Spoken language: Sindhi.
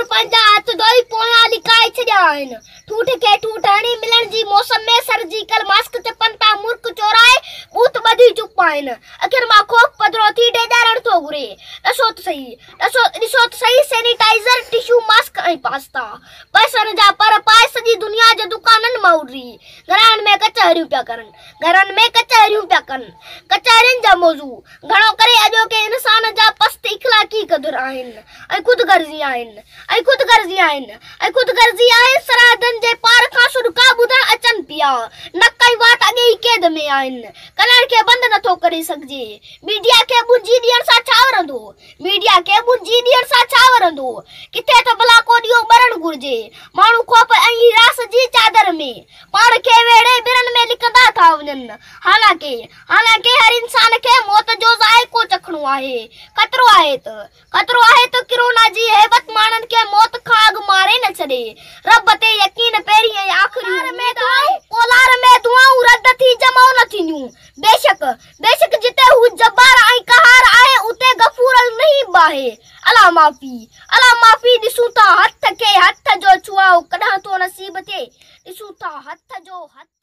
ماڻهن پنهنجا هٿ ڌوئي پويان لڪائي ڇڏيا آهن. ٺوٺ کي ٺوٺ هڻي ملڻ جي موسم ۾ سرجيڪل ماسڪ چپن تان مرڪ چورائي ٻوٿ ٻڌي چپ آهن. اکين مان خوف پڌرو ٿي ڊيڄارڻ ٿو گهري. ڏسو ته سهي، ڏسو، ڏسو ته سهي سينيٽائيزر، ٽشو، ماسڪ ۽ پاستا. پئسن جا پر پائي سڄي دنيا جي دڪانن مان اڏري گهران ۾ ڪچهريون پيا ڪرن. گهرن ۾ ڪچهريون پيا ڪن. ڪچهرين جا موضوع گهڻو ڪري اڄوڪي انسان جا پست اخلاقي قدر آهن ۽ خود غرضي آهن ۽ خود غرضي آهن ۽ خود غرضي آهي. سرحدن جي پار کان سڏڪا ٻڌڻ اچن پيا. نڪ ۽ وات اڳي ئي قيد ۾ آهن. ڪنن کي بند نٿو ڪري سگهجي. ميڊيا کي ٻنجي ڏيڻ سان ڇا ورندو؟ ميڊيا کي ٻنجي ڏيڻ سان ڇا ورندو؟ ڪٿي ته ڀلا ڪو ڏيئو ٻرڻ گهرجي. ماڻهو خوف ۽ هراس جي چادر ۾ پاڻ کي ويڙهي ٻرن ۾ لڪندا ٿا وڃن. حالانڪه حالانڪه هر انسان کي موت جو ذائقو چکڻو آهي. خطرو آهي ته خطرو آهي ته ڪرونا جي هيبت ماڻهن کي موت کان اڳ ماري نه ڇڏي. رب تي يقين پهرين ۽ آخري اميد آهي. پولار ۾ دعائون رد ٿي جمع نه ٿينديون. بيشڪ بيشڪ جتي هو جبار ۽ قهار آهي اتي غفور الرحيم به آهي. الا معافي الا معافي ڏسون ٿا هٿ کي هٿ جو ڇهاء ڪڏهن ٿو نصيب ٿئي. ڏسون ٿا هٿ جو هٿ.